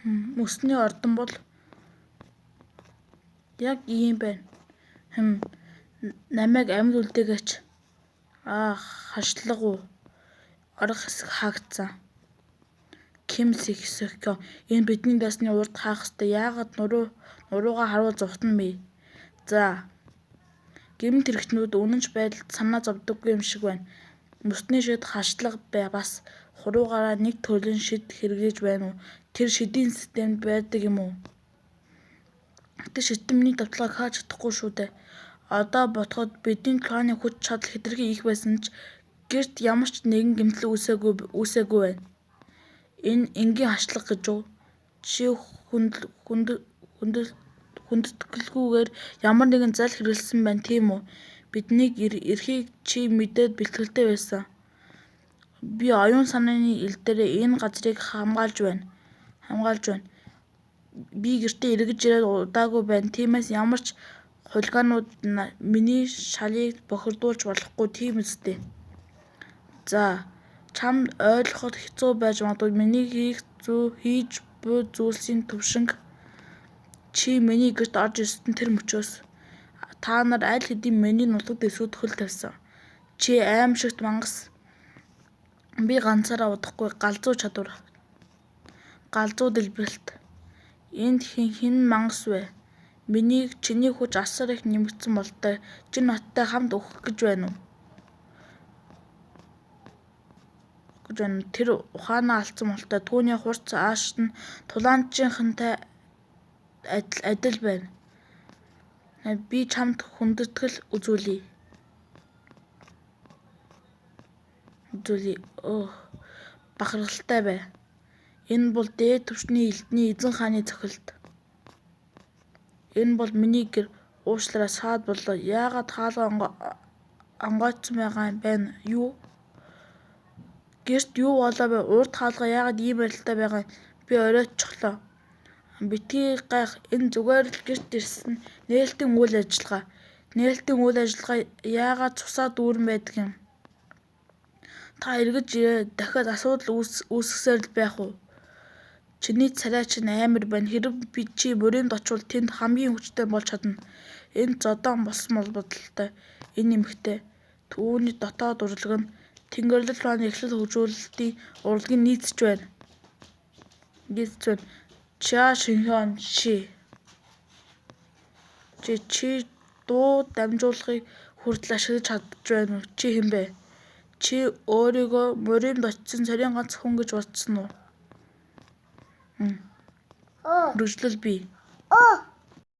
Мөсний ордон бол яг ийм байна. Хм намайг амьд үлдээгээч. Аа, хашлага уу? Орох хэсэг хаагдсан. Ким Сөхион, энэ бидний дайсны урд хаах ёстой. Яагаад нуруугаа харвал зугтана бэ? За. Гэмт хэрэгтнүүд үнэн ч байдалд санаа зовдоггүй юм шиг байна. Мөсний шид хашлага бас хуруугаараа нэг төрлийн шид хэрэглэж байна уу? Тэр шидийн системд байдаг юм уу? Гэтэл шидтэн миний давталгааг хааж чадахгүй шүү дээ. Одоо бодоход бидний тулааны хүч чадал хэтэрхий их байсан ч гэрт ямар ч нэгэн гэмтэл үүсээгүй байна. Энэ энгийн хашлага гэж үү? Чи хүндэтгэлгүйгээр ямар нэгэн зал хэрэглэсэн байна тийм үү? Бидний эрхийг чи мэдээд бэлтгэлтэй байсан. Би оюун санааны ил дээр энэ газрыг хамгаалж байна. Хамгаалж байна. Би гэртээ эргэж ирээд удаагүй байна. Тиймээс ямар ч хулиганууд миний шалыг бохирдуулж болохгүй, тийм биз дээ? За, чамд ойлгоход хэцүү байж магадгүй миний хийж буй зүйлсийн түвшинг чи миний гэрт орж ирсэн тэр мөчөөс та нар аль хэдийн миний нутаг дэвсгэрт хөл тавьсан. Чи аймшигт мангас. Би ганцаараа удахгүй. Галзуу чадвар. Галзуу дэлбэрэлт. Энд хэн мангас вэ? Миний чиний хүч асар их нэмэгдсэн бололтой. Жин хоттой хамт үхэх гэж байна уу? Тэр ухаанаа алдсан бололтой. Түүний хурц ааш нь тулаанчийнхантай адил байна. Би чамд хүндэтгэл үзүүлье. Бахархалтай бай. Энэ бол дээд түвшний элдний эзэн хааны цохилт. Энэ бол миний гэр. Уучлаарай, саад боллоо. Яагаад хаалга онгойцсон байгаа юм байна юу? Гэрт юу болоо бэ? Урд хаалга яагаад ийм байдалтай байгаа юм? Би оройтчихлоо. Битгий гайх, энэ зүгээр л гэрт ирсэн нээлтийн үйл ажиллагаа. Нээлтийн үйл ажиллагаа яагаад цусаар дүүрэн байдаг юм? Та эргэж ирээд дахиад асуудал үүсгэсээр л байх уу? Чиний царай чинь аймар байна. Хэрэв чи Муримд очвол тэнд хамгийн хүчтэй болж чадна. Энд зодоон болсон бодолтой энэ эмэгтэй. Түүний дотоод урлаг нь Тэнгэрлэг ухааны эхлэл хөгжүүлэлтийн урлагийн нийцэж байна. Нийцэж байна. Ча Шинхён ши. Чи дуу дамжуулахыг хүртэл ашиглаж чадаж байна уу? Чи хэн бэ? Чи өөрийгөө Муримд очсон цорын ганц хүн гэж бодсон уу? Үргэлжлэл бий.